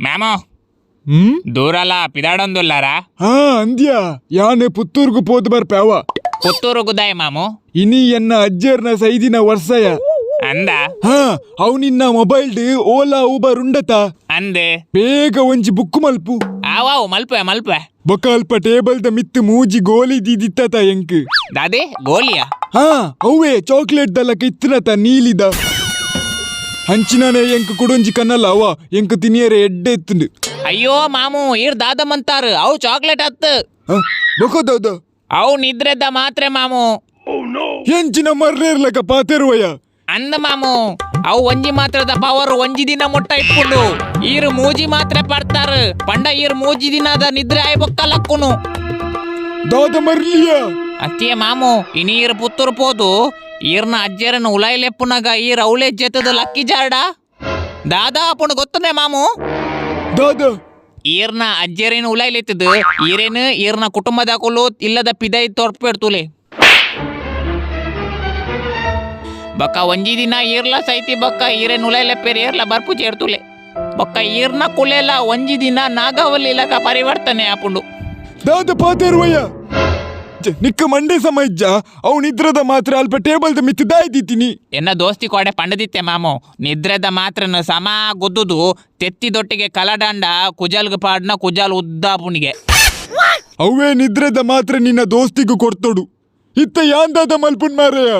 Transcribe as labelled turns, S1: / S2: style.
S1: ಮ್ಯಾಮೋ.
S2: ಹ್ಮ್.
S1: ದೂರಲ್ಲ ಪಿದಾಡೊಂದುಲ್ಲಾರ?
S2: ಹಾ, ಅಂದ್ಯಾ, ಯಾನೆ ಪುತ್ತೂರ್ಗು ಪೋದು ಬರ್ಪೆ ಅವ.
S1: ಪುತ್ತೂರು ಗುದಾಯ್ ಮಾಮು?
S2: ಇನಿ ಎನ್ನ ಅಜ್ಜರ್ನ ಸೈದಿನ ವರ್ಷಯ.
S1: ಅಂದ?
S2: ಹಾ, ಅವ್ ನಿನ್ನ ಮೊಬೈಲ್ ಓಲಾ ಊಬರ್ ಉಂಡತ?
S1: ಅಂದ್.
S2: ಬೇಗ ಒಂಜಿ ಬುಕ್ ಮಲ್ಪು.
S1: ಆವಾವು, ಮಲ್ಪೆ ಮಲ್ಪೆ.
S2: ಬೊಕ ಅಲ್ಪ ಟೇಬಲ್ ದ ಮಿತ್ತು ಮೂಜಿ ಗೋಲಿ ದೀದಿತ್ತತ ಎಂಕ್.
S1: ದಾದೆ, ಗೋಲಿಯಾ?
S2: ಹಾ, ಅವ್ವೇ ಚಾಕ್ಲೇಟ್ ದಲಕ ಇತ್ತಿನತ ನೀಲಿದ ಹಂಚಿನನೆ. ಎಂಕ್ ಕುಡೊಂಜಿ ಕನ್ನಲ್ಲ ಅವ, ಎಂಕ್ ತಿನಿಯರೆ ಎಡ್ಡೆ ಇತ್ತುಂಡು.
S1: ಅಯ್ಯೋ ಮಾಮು, ಈರ್ ದಾದಮಂತಾರು, ಅವು ಚಾಕ್ಲೇಟ್ ಅತ್ತು.
S2: ಬೊಕದೌದ?
S1: ಅವು ನಿದ್ರೆದ ಮಾತ್ರೆ ಮಾಮು.
S2: ಎಂಚಿನ ಮರ್ರೇರ್ಲಕ ಪಾತೆರುವಯ?
S1: ಅಂದ ಮಾಮು, ಅವು ಒಂಜಿ ಮಾತ್ರದ ಪವರ್ ಒಂಜಿ ದಿನ ಮುಟ್ಟ ಇಪ್ಪುಂಡು. ಈರು ಮೂಜಿ ಮಾತ್ರೆ ಪಡ್ತಾರ ಪಂಡ ಈರ್ ಮೂಜಿ ದಿನದ ನಿದ್ರೆ ಆಯ್ ಬೊಕ್ಕ ಲಕ್ಕುನು.
S2: ದಾದ ಮರ್ಲಿಯ?
S1: ಅತ್ತಿಯೇ ಮಾಮು, ಇನಿ ಈರ್ ಪುತ್ತೂರು ಪೋದು ಈರ್ನ ಅಜ್ಜರನ್ನು ಉಲಾಯ್ಲೆಪ್ಪುನಗ ಈರ್ ಅವಳೆ ಜೆತ್ತದ ಲಕ್ಕಿ ಜಾರ್ಡ ದಾದಾ ಅಪ್ಪುಂಡು ಗೊತ್ತನೆ ಮಾಮು?
S2: ದಾದ?
S1: ಈರ್ನ ಅಜ್ಜರೇನು ಉಲಾಯ್ಲೆತ್ತದು ಈರೇನು ಈರ್ನ ಕುಟುಂಬದಾಕುಲು ಇಲ್ಲದ ಪಿದೈ ತೋರ್ಪೆಡ್ತುಲೆ. ಬೊಕ್ಕ ಒಂಜಿ ದಿನ ಈರ್ಲ ಸೈತಿ ಬೊಕ್ಕ ಈರೇನು ಉಲಾಯ್ಲೆಪ್ಪೇರು ಏರ್ಲ ಬರ್ಪು ചേರ್ತುಲೆ. ಬೊಕ್ಕ ಈರ್ನ ಕುಲೆಲ ಒಂಜಿ ದಿನ ನಾಗವಲ್ಲಿಲಕ ಪರಿವರ್ತನೆ ಆಪುಂಡು.
S2: ದಾದ ಪಾತೆರುವಯ್ಯ? ನಿಕ್ಕ ಮಂಡೆ ಸಮ ಇಜ್ಜ? ಅವು ನಿದ್ರದ ಮಾತ್ರ ಅಲ್ಪ ಟೇಬಲ್ the ಮಿತ್ತು ದಾಯ್ದಿತ್ತೀನಿ?
S1: ಎನ್ನ ದೋಸ್ತಿ ಕೋಡೆ ಪಂಡದಿತ್ತೆ ಮಾಮು, ನಿದ್ರೆದ ಮಾತ್ರನ ಸಮ ಗುದ್ದುದು ತೆತ್ತಿದೊಟ್ಟಿಗೆ ಕಲಡಂಡ ಕುಜಲ್ಗ್ ಪಾಡ್ನ ಕುಜಾಲ್ ಉದ್ದಾಪುನಿಗೆ.
S2: ಅವೇ ನಿದ್ರೆದ ಮಾತ್ರ ನಿನ್ನ ದೋಸ್ತಿಗೂ ಕೊಡ್ತೋಡು. ಇತ್ತ ಯಾಂದಾದ ಮಲ್ಪುನ್ ಮಾರಯ್ಯ.